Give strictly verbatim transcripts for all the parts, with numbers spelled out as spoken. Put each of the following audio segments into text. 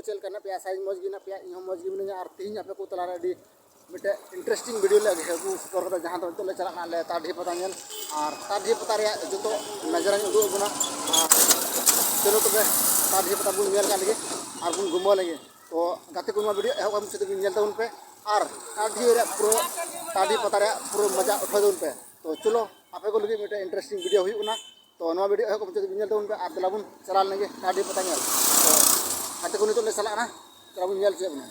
ᱪᱮᱫ ᱞᱮᱠᱟ ᱦᱮᱱᱟᱜ ᱯᱮᱭᱟ? ᱥᱟᱭᱤᱡᱽ ᱢᱚᱡᱽ ᱜᱮ ᱦᱮᱱᱟᱜ ᱯᱮᱭᱟ? ᱤᱧ ᱦᱚᱸ ᱢᱚᱡᱽ ᱜᱮ ᱢᱤᱱᱟᱹᱧᱟ᱾ ᱟᱨ ᱛᱮᱦᱮᱧ ᱟᱯᱮ ᱠᱚ ᱛᱟᱞᱟᱨᱮ ᱟᱹᱰᱤ ᱢᱤᱫᱴᱮᱡ interesting video ᱞᱮ ᱟᱹᱜᱩ ᱥᱚᱫᱚᱨ ᱠᱟᱫᱟ, ᱡᱟᱦᱟᱸ ᱫᱚ ᱱᱤᱛᱚᱜ ᱞᱮ ᱪᱟᱞᱟᱜ ᱠᱟᱱᱟ ᱟᱞᱮ ᱛᱟᱰᱦᱤ ᱯᱟᱛᱟ ᱧᱮᱞ᱾ ᱟᱨ ᱛᱟᱰᱦᱤ ᱯᱟᱛᱟ ᱨᱮᱭᱟᱜ ᱡᱚᱛᱚ ᱱᱟᱡᱟᱨᱟᱧ ᱩᱫᱩᱜ ᱟᱵᱚᱱᱟ᱾ ᱟᱨ ᱪᱚᱞᱚ ᱛᱚᱵᱮ, ᱛᱟᱰᱦᱤ ᱯᱟᱛᱟ ᱵᱚᱱ ᱧᱮᱞ ᱠᱟᱜ ᱞᱮᱜᱮ ᱟᱨ ᱵᱚᱱ ᱜᱷᱩᱢᱟᱹᱣ ᱞᱮᱜᱮ᱾ ᱛᱚ ᱜᱟᱛᱮ ᱠᱚ, ᱱᱚᱣᱟ video ᱮᱦᱚᱵ ᱠᱷᱚᱱ ᱢᱩᱪᱟᱹᱫ ᱫᱷᱟᱹᱵᱤᱡ ᱧᱮᱞ ᱛᱟᱵᱚᱱ ᱯᱮ᱾ ᱟᱨ ᱛᱟᱰᱦᱤ ᱨᱮᱭᱟᱜ ᱯᱩᱨᱟᱹ, ᱛᱟᱰᱦᱤ ᱯᱟᱛᱟ ᱨᱮᱭᱟᱜ ᱯᱩᱨᱟᱹ ᱢᱚᱡᱟ ᱩᱴᱷᱟᱹᱣ ᱛᱟᱵᱚᱱ ᱯᱮ᱾ ᱛᱚ ᱪᱚᱞᱚ, ᱟᱯᱮ ᱠᱚ ᱞᱟᱹᱜᱤᱫ ᱢᱤᱫᱴᱮᱱ interesting video ᱦᱩᱭᱩᱜ ᱠᱟᱱᱟ᱾ ᱛᱚ ᱱᱚᱣᱟ video ᱮᱦᱚᱵ ᱠᱷᱚᱱ ᱢᱩᱪᱟᱹᱫ ᱫᱷᱟᱹᱵᱤᱡ ᱧᱮᱞ ᱛᱟᱵᱚᱱ ᱯᱮ ᱟᱨ ᱫᱮᱞᱟ ᱵᱚᱱ ᱪᱟᱞᱟᱣ ᱞᱮᱱ ᱜᱮ ᱛᱟᱰᱦᱤ ᱯᱟᱛᱟ ᱧᱮᱞ᱾ ᱛᱚ ᱜᱟᱛᱮ ᱠᱚ, ᱱᱤᱛᱚᱜ ᱞᱮ ᱪᱟᱞᱟᱜ ᱠᱟᱱᱟ, ᱪᱟᱞᱟᱣ ᱵᱚᱱ ᱧᱮᱞ ᱦᱚᱪᱚᱭᱮᱫ ᱵᱚᱱᱟ᱾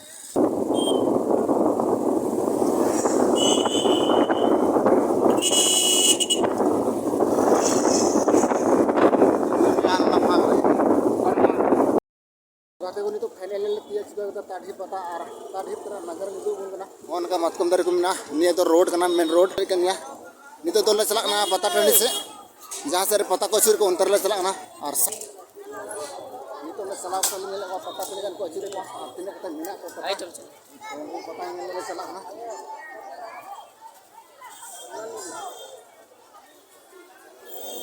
ᱜᱟᱛᱮ ᱠᱚ, ᱱᱤᱛᱚᱜ final ᱞᱮ ᱛᱤᱭᱳᱜ ᱪᱩᱠᱟᱹᱣ ᱠᱟᱫᱟ ᱛᱟᱰᱦᱤ ᱯᱟᱛᱟ, ᱟᱨ ᱛᱟᱰᱦᱤ ᱯᱟᱛᱟ ᱨᱮᱱᱟᱜ ᱱᱟᱡᱟᱨᱟ ᱩᱫᱩᱜ ᱟᱵᱚᱱ ᱠᱟᱱᱟ᱾ ᱱᱚᱜᱼᱚ ᱱᱚᱝᱠᱟ ᱢᱟᱛᱠᱚᱢ ᱫᱟᱨᱮ ᱠᱚ ᱢᱮᱱᱟᱜᱼᱟ᱾ ᱱᱤᱭᱟᱹ ᱫᱚ road ᱠᱟᱱᱟ, main road ᱠᱟᱱ ᱜᱮᱭᱟ᱾ ᱱᱤᱛᱚᱜ ᱫᱚᱞᱮ ᱪᱟᱞᱟᱜ ᱠᱟᱱᱟ ᱯᱟᱛᱟ ᱴᱟᱺᱰᱤ ᱥᱮᱫ, ᱡᱟᱦᱟᱸ ᱥᱮᱫ ᱨᱮ ᱯᱟᱛᱟ ᱠᱚ ᱟᱹᱪᱩᱨ ᱠᱚ, ᱚᱱᱛᱮ ᱨᱮᱞᱮ ᱪᱟᱞᱟᱜ ᱠᱟᱱᱟ᱾ ᱟᱨ ᱥᱟ-, ᱱᱤᱛᱚᱜ ᱞᱮ ᱪᱟᱞᱟᱣ ᱠᱟᱛᱮ ᱞᱮ ᱧᱮᱞᱮᱫ ᱠᱚᱣᱟ ᱯᱟᱛᱟ ᱛᱤᱱᱟᱹᱜ ᱜᱟᱱ ᱠᱚ ᱟᱹᱪᱩᱨᱮᱫ ᱠᱚᱣᱟ ᱟᱨ ᱛᱤᱱᱟᱹᱜ ᱠᱟᱛᱮ ᱢᱮᱱᱟᱜ ᱠᱚᱣᱟ ᱯᱟᱛᱟ᱾ ᱛᱚ ᱩᱱᱠᱩ ᱯᱟᱛᱟ ᱧᱮᱞ ᱞᱮ ᱪᱟᱞᱟᱜ ᱠᱟᱱᱟ᱾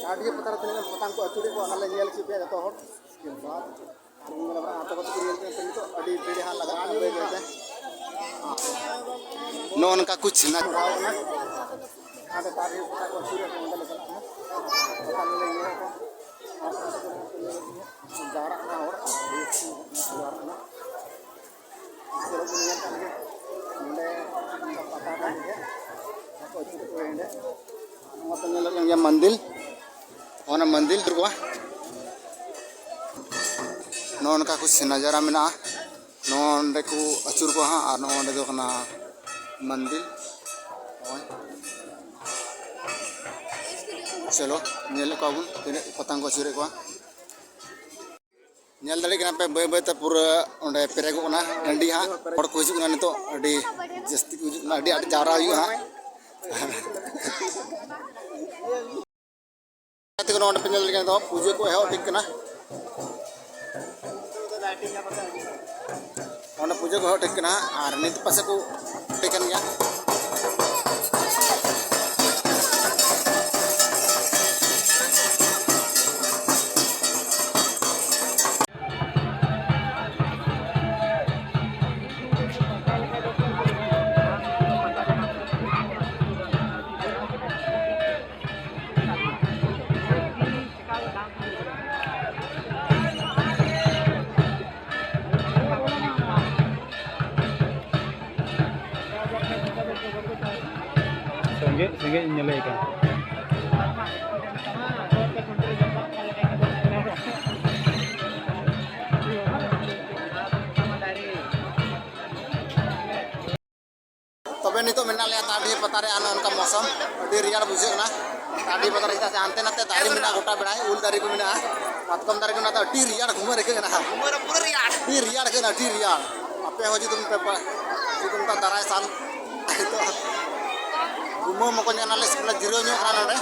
ᱴᱟᱺᱰᱤ ᱯᱟᱛᱟ ᱨᱮ ᱛᱤᱱᱟᱹᱜ ᱜᱟᱱ ᱯᱟᱛᱟ ᱠᱚ ᱟᱹᱪᱩᱨᱮᱫ ᱠᱚᱣᱟ, ᱚᱱᱟ ᱞᱮ ᱧᱮᱞ ᱦᱚᱪᱚ ᱯᱮᱭᱟ ᱡᱚᱛᱚ ᱦᱚᱲ᱾ ᱟᱨ ᱵᱚᱱ ᱧᱮᱞ ᱵᱟᱲᱟ ᱟᱛᱳ ᱠᱚ ᱛᱟᱠᱚ ᱧᱮᱞ ᱯᱮ, ᱱᱤᱛᱚᱜ ᱟᱹᱰᱤ ᱵᱷᱤᱲ ᱦᱟᱸᱜ ᱞᱟᱜᱟᱜ ᱠᱟᱱᱟ ᱵᱟᱹᱭ ᱵᱟᱹᱭ ᱛᱮ᱾ ᱱᱚᱜᱼᱚ ᱱᱚᱝᱠᱟ ᱠᱚ ᱪᱷᱮᱱᱟ ᱪᱷᱚᱲᱟᱣ ᱠᱟᱱᱟ᱾ ᱟᱫᱚ ᱛᱟᱨ ᱦᱩᱭᱩᱜ ᱠᱟᱱᱟ ᱠᱚ ᱟᱹᱪᱩᱨᱮᱫ ᱠᱚ, ᱚᱸᱰᱮ ᱞᱮ ᱪᱟᱞᱟᱜ ᱠᱟᱱᱟ᱾ ᱚᱱᱟ ᱞᱮ ᱧᱮᱞᱮᱫ ᱠᱚᱣᱟ᱾ ᱡᱟᱣᱨᱟᱜ ᱠᱟᱱᱟ ᱦᱚᱲ, ᱡᱟᱣᱨᱟᱜ ᱠᱟᱱᱟ᱾ ᱪᱚᱞᱚ ᱵᱚᱱ ᱧᱮᱞ ᱠᱟᱜ ᱞᱮᱜᱮ᱾ ᱱᱚᱰᱮ ᱯᱟᱛᱟ ᱠᱟᱱ ᱜᱮᱭᱟ᱾ ᱚᱠᱚᱭ ᱪᱚ ᱠᱚ ᱮᱱᱮᱡ᱾ ᱱᱚᱣᱟ ᱛᱚ ᱧᱮᱞᱚᱜ ᱠᱟᱱ ᱜᱮᱭᱟ ᱢᱟᱱᱫᱤᱞ᱾ ᱚᱱᱟ ᱢᱟᱱᱫᱤᱞ ᱠᱚ᱾ ᱱᱚᱜᱼᱚ ᱱᱚᱝᱠᱟ ᱠᱚ ᱥᱮ ᱱᱟᱡᱟᱨᱟ ᱢᱮᱱᱟᱜᱼᱟ᱾ ᱱᱚᱜᱼᱚ ᱱᱚᱸᱰᱮ ᱠᱚ ᱟᱹᱪᱩᱨ ᱠᱚᱣᱟ ᱦᱟᱸᱜ, ᱟᱨ ᱱᱚᱜᱼᱚ ᱱᱚᱸᱰᱮ ᱫᱚ ᱠᱟᱱᱟ ᱢᱟᱱᱫᱤᱞ᱾ ᱱᱚᱜᱼᱚᱭ᱾ ᱪᱚᱞᱚ, ᱧᱮᱞᱮᱫ ᱠᱚᱣᱟ ᱵᱚᱱ ᱛᱤᱱᱟᱹᱜ ᱯᱟᱛᱟᱝ ᱠᱚ ᱟᱹᱪᱩᱨᱮᱫ ᱠᱚᱣᱟ᱾ ᱧᱮᱞ ᱫᱟᱲᱮᱭᱟᱜ ᱠᱟᱱᱟ ᱯᱮ, ᱵᱟᱹᱭ ᱵᱟᱹᱭ ᱛᱮ ᱯᱩᱨᱟᱹ ᱚᱸᱰᱮ ᱯᱮᱨᱮᱡᱚᱜ ᱠᱟᱱᱟ ᱴᱟᱺᱰᱤ ᱦᱟᱸᱜ᱾ ᱦᱚᱲ ᱠᱚ ᱦᱤᱡᱩᱜ ᱠᱟᱱᱟ ᱱᱤᱛᱚᱜ, ᱟᱹᱰᱤ ᱡᱟᱹᱥᱛᱤ ᱠᱚ ᱦᱤᱡᱩᱜ ᱠᱟᱱᱟ, ᱟᱹᱰᱤ ᱟᱸᱴ ᱡᱟᱣᱨᱟ ᱦᱩᱭᱩᱜᱼᱟ ᱦᱟᱸᱜ᱾ ᱜᱟᱛᱮ ᱠᱚ, ᱱᱚᱰᱮ ᱯᱮ ᱧᱮᱞ ᱞᱮᱠᱷᱟᱱ ᱫᱚ ᱯᱩᱡᱟᱹ ᱠᱚ ᱮᱦᱚᱵ ᱴᱷᱤᱠ ᱠᱟᱱᱟ᱾ ᱚᱸᱰᱮ ᱯᱩᱡᱟᱹ ᱠᱚ ᱮᱦᱚᱵ ᱴᱷᱤᱠ ᱠᱟᱱᱟ ᱟᱨ ᱱᱤᱛ ᱯᱟᱥᱮ ᱠᱚ ᱴᱷᱤᱠ ᱠᱟᱱ ᱜᱮᱭᱟ᱾ ᱜᱮ ᱤᱧ ᱧᱮᱞᱮ ᱠᱟᱱᱟ᱾ ᱛᱚᱵᱮ ᱱᱤᱛᱚᱜ ᱢᱮᱱᱟᱜ ᱞᱮᱭᱟ ᱛᱟᱰᱤ ᱯᱟᱛᱟ ᱨᱮ, ᱟᱨ ᱱᱚᱜᱼᱚ ᱱᱚᱝᱠᱟ ᱢᱳᱥᱚᱢ, ᱟᱹᱰᱤ ᱨᱮᱭᱟᱲ ᱵᱩᱡᱷᱟᱹᱜ ᱠᱟᱱᱟ ᱛᱟᱰᱤ ᱯᱟᱛᱟ ᱨᱮ, ᱪᱮᱫᱟᱜ ᱥᱮ ᱦᱟᱱᱛᱮ ᱱᱟᱛᱮ ᱫᱟᱨᱮ ᱢᱮᱱᱟᱜᱼᱟ, ᱜᱚᱴᱟ ᱵᱮᱲᱟᱭ ᱩᱞ ᱫᱟᱨᱮ ᱠᱚ ᱢᱮᱱᱟᱜᱼᱟ, ᱢᱟᱛᱠᱚᱢ ᱫᱟᱨᱮ ᱠᱚ ᱢᱮᱱᱟᱜᱼᱟ, ᱛᱚ ᱟᱹᱰᱤ ᱨᱮᱭᱟᱲ ᱜᱩᱢᱟᱹ ᱟᱹᱭᱠᱟᱹᱜ ᱠᱟᱱᱟ᱾ ᱜᱩᱢᱟᱹ ᱨᱮ ᱯᱩᱨᱟᱹ ᱨᱮᱭᱟᱲ᱾ ᱟᱹᱰᱤ ᱨᱮᱭᱟᱲ ᱟᱹᱭᱠᱟᱹᱜ ᱠᱟᱱᱟ, ᱟᱹᱰᱤ ᱨᱮᱭᱟᱲ᱾ ᱟᱯᱮ ᱦᱚᱸ ᱡᱩᱫᱤ ᱯᱮ ᱯᱟ-, ᱡᱩᱫᱤ ᱚᱱᱠᱟ ᱫᱟᱨᱟᱭ ᱥᱟᱞ ᱱᱤᱛᱚᱜ ᱜᱩᱢᱟᱹ ᱢᱚᱠᱚᱧ ᱠᱟᱱᱟ ᱞᱮ, ᱥᱠᱩᱞ ᱞᱮ ᱡᱤᱨᱟᱹᱣ ᱧᱚᱜ ᱠᱟᱱᱟ ᱱᱚᱰᱮ᱾